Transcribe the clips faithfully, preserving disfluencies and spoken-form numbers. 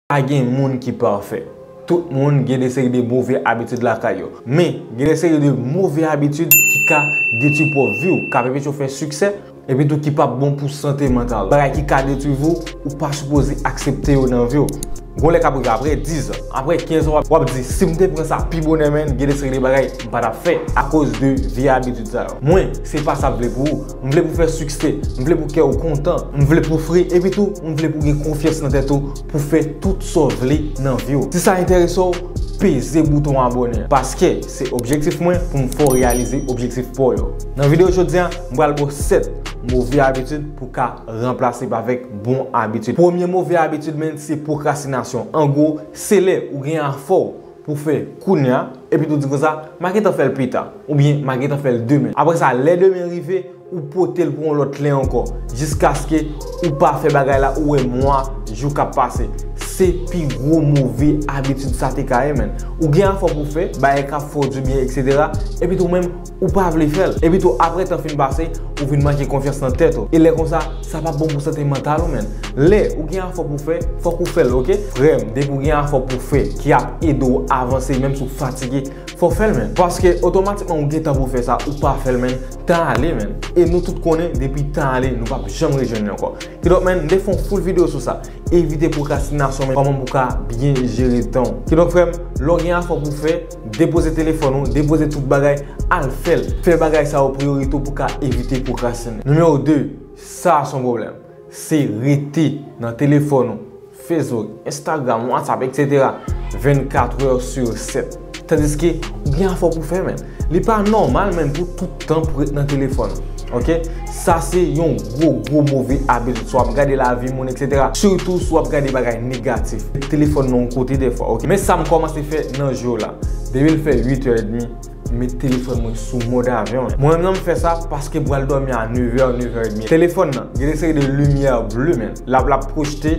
Pa gen moun ki pafè. Tout moun gen de seri de move abitid lakay yo. Men, gen de seri de move abitid ki ka detwi pwòp vi w, ka anpeche w fè siksè, epi tou ki p ap bon pou sante mantal. Bagay ki ka detwi vi w, ou pa sipoze aksepte yo nan vi w. Gon lè k ap rive apre diz an, apre kenz an, w ap, w ap di, "Si m te pran sa pi bonè, menn, gen de seri de bagay m pa t ap fè akoz de vye abitid sa yo." Mwen, se pa sa m vle pou ou. M vle pou w fè siksè, m vle pou kè w kontan, m vle pou w fre, epi tou, m vle pou w gen konfyans nan tèt ou, pou w fè tout sa w vle nan vi w. Si sa enterese w, peze bouton abòne, paske se objektif mwen pou m fè w reyalize objektif pa w yo. Nan videyo jodi a, m pral ba w sèt move abitid pou w ka ranplase avèk bon abitid. Premye move abitid, menn, se pwokrastinasyon. An gwo, se lè ou gen afè w pou w fè kounye a, epi tou di konsa, "M a gentan fè l pita," oubyen, "M a gentan fè l demen." Apre sa, lè demen rive, ou pote l pou yon lòt lè ankò, jiskaske ou pa fè bagay la, ou wè mwa, jou k ap pase. Se pi gwo move abitid sa te ka ye, menn. Ou gen afè pou w fè, bagay k ap fè w dibyen, etsetera, epi tou menm, ou pa vle fè l. Epi tou, apre tan fin pase, ou vin manke konfyans nan tèt ou. E lè konsa, sa p ap bon pou sante mantal ou, menn. Lè ou gen afè pou w fè, fòk ou fè l, oke? Frè m, depi w gen afè pou w fè, ki ap ede w avanse, menm si w fatige, fò w fè l, menn. Paske otomatikman ou gen tan pou w fè sa, ou pa fè l, menn, tan ale, menn. E nou tout konnen, depi tan ale, nou p ap janm rejwenn li ankò. Kidonk, menn, m te fè yon full videyo sou sa. Evite pwokrastinasyon, menn, kòman pou w ka byen jere tan w. Kidonk, frè m, lè w gen afè pou w fè, depoze telefòn ou, depoze tout bagay, al fè l. Fè bagay sa yo priyorite w pou w ka evite pwokrastine. Nimewo de, sa a se yon pwoblèm. Se rete nan telefòn ou, Facebook, Instagram, WhatsApp, etsetera, vennkat è sur sèt. Tandiske ou gen afè pou fè, menn. Li pa nòmal, menn, pou tout tan pou ret nan telefòn ou. Oke? Sa se yon gwo, gwo move abitid. Si w ap gade lavi moun, etsetera. Sitou si w ap gade bagay negatif. Telefòn nan yon kote defwa, oke? Men sa m kòmanse fè nan je w la. Depi l fè uit è edmi, met telefòn mwen sou mòd avyon. Mwen menm nan m fè sa paske m pral dòmi a nèv è, nèv è edmi. Telefòn nan, gen de seri de limyè ble, menn. L ap, l ap pwojte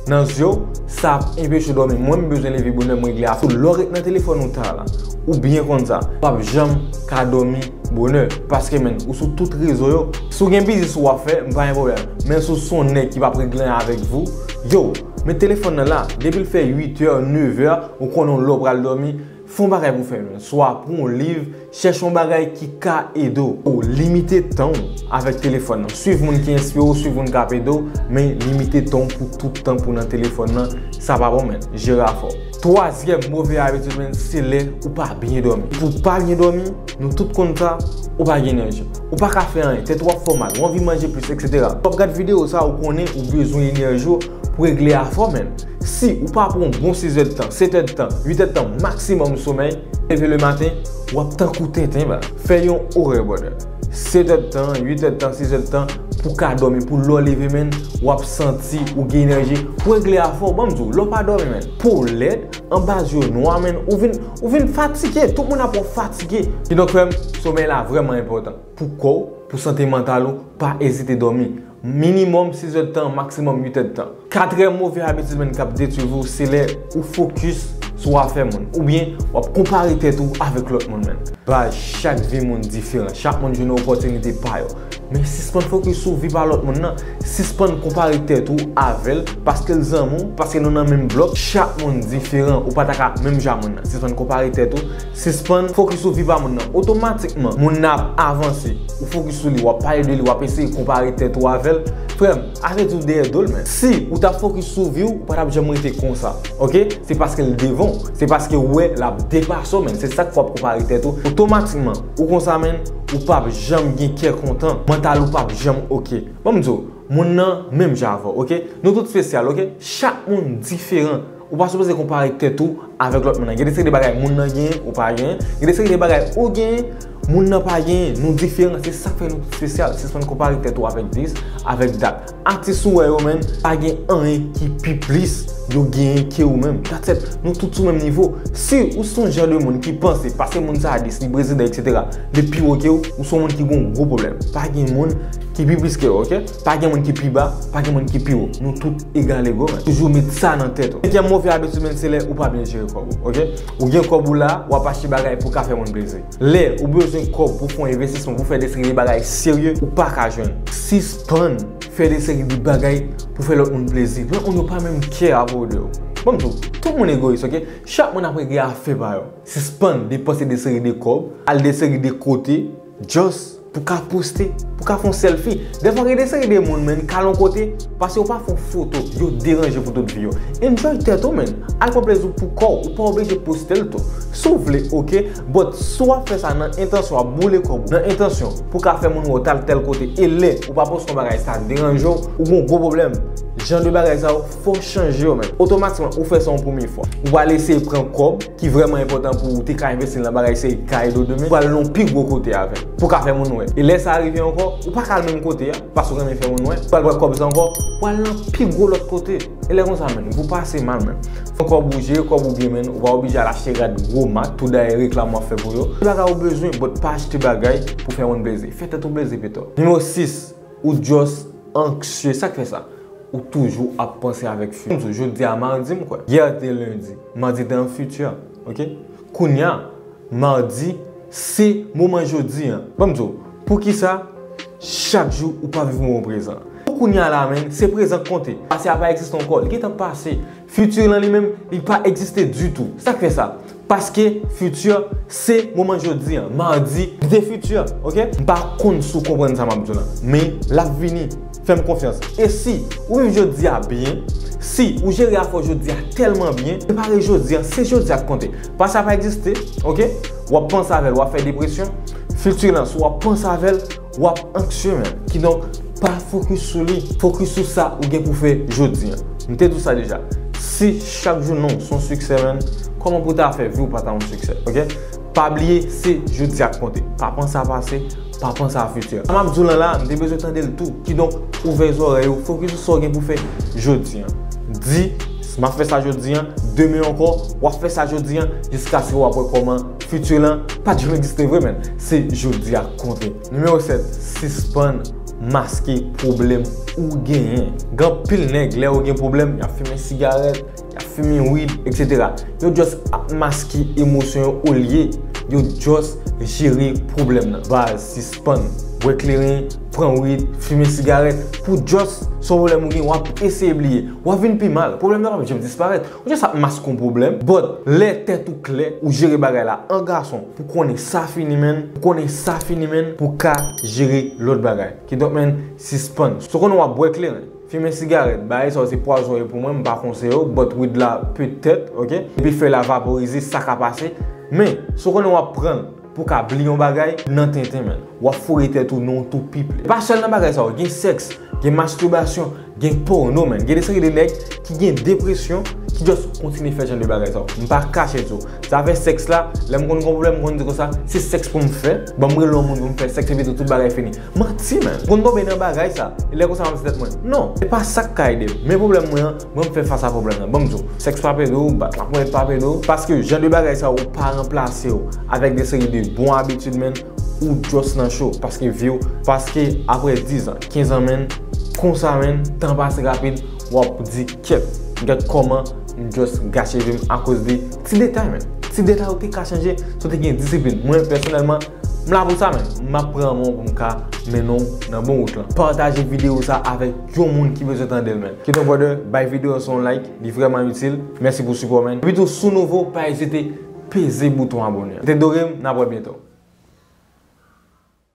nan zye w, sa ap enpeche w dòmi. Mwen m bezwen leve bonè, m regle afè. Lè w ret nan telefòn ou ta la, ou byen konn sa, w ap janm ka dòmi bonè. Paske, menn, ou sou tout rezo yo. Si w gen biznis ou ap fè, m pa gen pwoblèm. Men si w se yon nèg ki p ap regle anyen avèk vi w, yo, met telefòn nan la. Depi l fè uit è, nèv è, ou konnen w lè w pral dòmi, fè yon bagay pou w fè, menn. Swa pran yon liv, chèche yon bagay ki ka ede w. Limite tan w avèk telefòn nan. Swiv moun ki enspire w, swiv moun k ap ede w, men limite tan w pou tout tan pou w nan telefòn nan. Sa pa bon, menn. Jere afè w. Twazyèm move abitid, menn, se lè ou pa byen dòmi. Pou w pa byen dòmi, nou tout konn sa, ou pa gen enèji. Ou pa ka fè anyen, tèt ou ap fè w mal, ou anvi manje plis, etsetera. W ap gad videyo sa, ou konnen ou bezwen enèji w pou w regle afè w, menn. Si ou pa pran yon bon sis èdtan, sèt èdtan, uit èdtan maksimòm somèy, leve lematen, w ap tankou tenten, ba. Fè yon orè, brother. Sèt èdtan, uit èdtan, sis èdtan, pou w ka dòmi, pou lè w leve, menn, w ap santi ou gen enèji pou w regle afè w. Ban m di w, lè w pa dòmi, menn, po w lèd, anba zye w nwa, menn, ou vin, ou vin fatige. Tout moun ap wè w fatige. Kidonk, frè m, somèy la vrèman enpòtan. Pou kò w, pou sante mantal ou, pa ezite dòmi. Minimòm sis èdtan, maksimòm uit èdtan. Katriyèm move abitid, menn, k ap detwi vi w, se lè ou fokis sou afè moun. Oubyen w ap konpare tèt ou avèk lòt moun, menn. Baz, chak vi moun diferan. Chak moun jwenn opòtinite pa yo. Men sispann fokis sou vi pa lòt moun nan. Sispann konpare tèt ou avè l, paske l zanmi w, paske nou nan menm blòk. Chak moun diferan. Ou pa ta ka menm jan moun nan. Sispann konpare tèt ou. Sispann fokis sou vi pa moun nan. Otomatikman, moun nan ap avanse. Ou fokis sou li, w ap pale de li, w ap eseye konpare tèt ou avè l. Frè m, a vle di w dèyè do l, menn. Si ou t ap fokis sou vi w, ou pa t ap janm rete konsa. Oke? Se paske l devan w. Se paske w wè l ap depase w, menn. Se sa k fè w ap konpare tèt ou. Otomatikman, ou konsa, menn, ou p ap janm gen kè kontan. Mantal ou p ap janm oke. Ban m di w, moun nan menm jan avè w, oke? Nou tout espesyal, oke? Chak moun diferan. Ou pa sipoze konpare tèt ou avèk lòt moun nan. Gen de seri de bagay moun nan genyen, ou pa genyen. Gen de seri de bagay ou genyen, moun nan pa genyen. Nou diferan, se sa k fè nou tout espesyal. Sispann konpare tèt ou avèk dis, avèk dat. Atis ou wè yo, menn, pa gen anyen ki pi plis yo genyen ke ou menm. That's it. Nou tout sou menm nivo. Si ou se yon jan de moun ki panse, paske moun sa a dis, li prezidan, etsetera, li pi wo ke ou, ou se yon moun ki gen yon gwo pwoblèm. Pa gen moun ki pi plis ke ou, oke? Pa gen moun ki pi ba, pa gen moun ki pi wo. Nou tout egal ego, menn. Toujou met sa nan tèt ou. Senkyèm move abitid, menn, se lè ou pa byen jere kòb ou, oke? Ou gen kòb ou la, w ap achte bagay pou ka fè moun plezi. Lè ou bezwen kòb pou fè yon envestisman, pou fè de seri de bagay serye, ou pa ka jwenn. Sispann fè de seri de bagay pou fè lòt moun plezi. Lòt moun yo pa menm care about ou. Bon, m di w, tout moun egoyis, ok? Chak moun ap regle afè pa yo. Sispann depanse de seri de kòb, al de seri de kote, just pou ka poste, pou ka fè yon selfie. Dèfwa gen de seri de moun, menn, k al yon kote, paske yo pa fè yon foto, yo deranje pou tout vi yo. Enjoy tèt ou, menn. Al pran plezi w pou kò w, ou pa oblije poste l tou. Si w vle, ok, but si w ap fè sa nan entansyon, w ap boule kòb ou, nan entansyon pou ka fè moun wè w t al tèl kote, e lè ou pa poste yon bagay, sa deranje w, ou gen yon gwo pwoblèm. Jan de bagay sa yo, fò w chanje yo, menn. Otomatikman, ou fè sa yon premye fwa. Ou pral eseye pran kòb ki vrèman enpòtan pou ou te ka envesti l nan bagay seri kay do demen, ou pral nan yon pi gwo kote avè l, pou ka fè moun wè. E lè sa rive ankò, ou pa ka al menm kote a, paske ou renmen fè moun wè. Ou pral pran kòb sa ankò, ou al nan pi gwo lòt kote. E lè konsa, menn, ou pase mal, menn. Fè kòb ou, jere kòb ou byen, menn. Ou pa oblije al achte rad gwo mak, tou dayè reklam w ap fè pou yo. Bagay ou bezwen, but pa achte bagay pou fè moun plezi. Fè tèt ou plezi pito. Nimewo sis, ou just anksye. Sa k fè sa? Ou toujou ap panse avèk future. Jodi a madi, m kwè. Yè te lendi. Madi te an future. Ok? Kounye a, madi, se moman jodi an. Ban m di w, poukisa chak jou ou pa viv moman prezan? Pou kounye a la, menn, se prezan k konte. Pase a pa egziste ankò. Li gentan pase. Future lan li menm, li pa egziste ditou. Sa k fè sa? Paske future se moman jodi an. Madi, li te future, ok? M pa konn si w konprann sa m ap di w la. Men, l ap vini. Fè m konfyans. E si ou viv jodi a byen, si ou jere afè w jodi a tèlman byen, prepare jodi a, se jodi a k konte. Pase a pa egziste, ok? W ap panse avè l, w ap fè depresyon. Future lan, si w ap panse avè l, w ap anksye, menn. Kidonk, pa fokis sou li. Fokis sou sa ou gen pou fè jodi a. M te di w sa deja. Si chak jounen w se yon siksè, menn, kòman pou ta fè vi w pa ta yon siksè, ok? Pa bliye, se jodi a k konte. Pa panse a pase, pa panse a future. Sa m ap di w lan la, m te bezwen tande l tou. Kidonk, ouvè zòrèy ou, fokis sou sa w gen pou fè jodi a. Di, m ap fè sa jodi a, demen ankò, w ap fè sa jodi a, jiskaske w ap wè kòman future lan pa t janm egziste vre, menn. Se jodi a k konte. Nimewo sèt, sispann maske pwoblèm ou genyen. Gen anpil nèg, lè yo gen pwoblèm, y ap fimen sigarèt, y ap fimen weed, et cetera. Yo just ap maske emosyon yo olye yo just jere pwoblèm nan. Baz, sispann bwè kleren, pran weed, fimen sigarèt pou just se yon pwoblèm ou gen, w ap eseye bliye. W ap vin pi mal. Pwoblèm nan p ap janm disparèt. Ou just ap maske yon pwoblèm, but lè tèt ou klè, ou jere bagay la an gason, pou konnen sa fini, menn, pou konnen sa fini, menn, pou ka jere lòt bagay. Kidonk, menn, sispann. Si w konnen w ap bwè kleren, fimen sigarèt, bagay sa yo se pwazon yo pou mwen, m pa konseye yo, but weed la petèt, ok? Epi fèy la vaporize, sa ka pase. Men, si w konnen w ap pran l pou ka bliye yon bagay, nan tenten, menn. W ap foure tèt ou nan yon twou pi plen. E pa sèl nan bagay sa yo, gen sèks, gen mastibasyon, gen pòno, menn. Gen de seri de nèg ki gen depresyon, ki just kontinye fè jan de bagay sa yo. M pa kache di w. Zafè sèks la, lè m konn gen yon pwoblèm, m konn di konsa, se sèks pou m fè. Ban m rele yon moun pou m fè sèks, epi tou, tout bagay fini. Manti, menn. M konn tonbe nan bagay sa. E lè konsa, m ap di tèt mwen, non, se pa sa k ka ede m. Men pwoblèm mwen an, mwen m fè fas a pwoblèm nan. Ban m di w, sèks pa ap ede w, bat laponyèt pa ap ede w. Paske jan de bagay sa yo pa ranplase yo avèk de seri de bon abitid, menn, ou just nan cho. Paske vi w, paske apre diz an, kenz an, menn, konsa, menn, tan pase rapid, w ap di, kèt, gèt kòman m just gache vi m akoz de ti detay, menn. Ti detay ou te ka chanje si w te gen disiplin. Mwen, pèsonèlman, m la pou sa, menn. M ap pran men w pou m ka mennen w nan bon wout lan. Pataje videyo sa avèk yon moun ki bezwen tande l, menn. Kidonk, brother, bay videyo sa yon like, li vrèman itil. Mèsi pou sipò, menn. Epi tou, si w nouvo, pa ezite peze bouton abòne an. Te Dorem, n ap wè byento.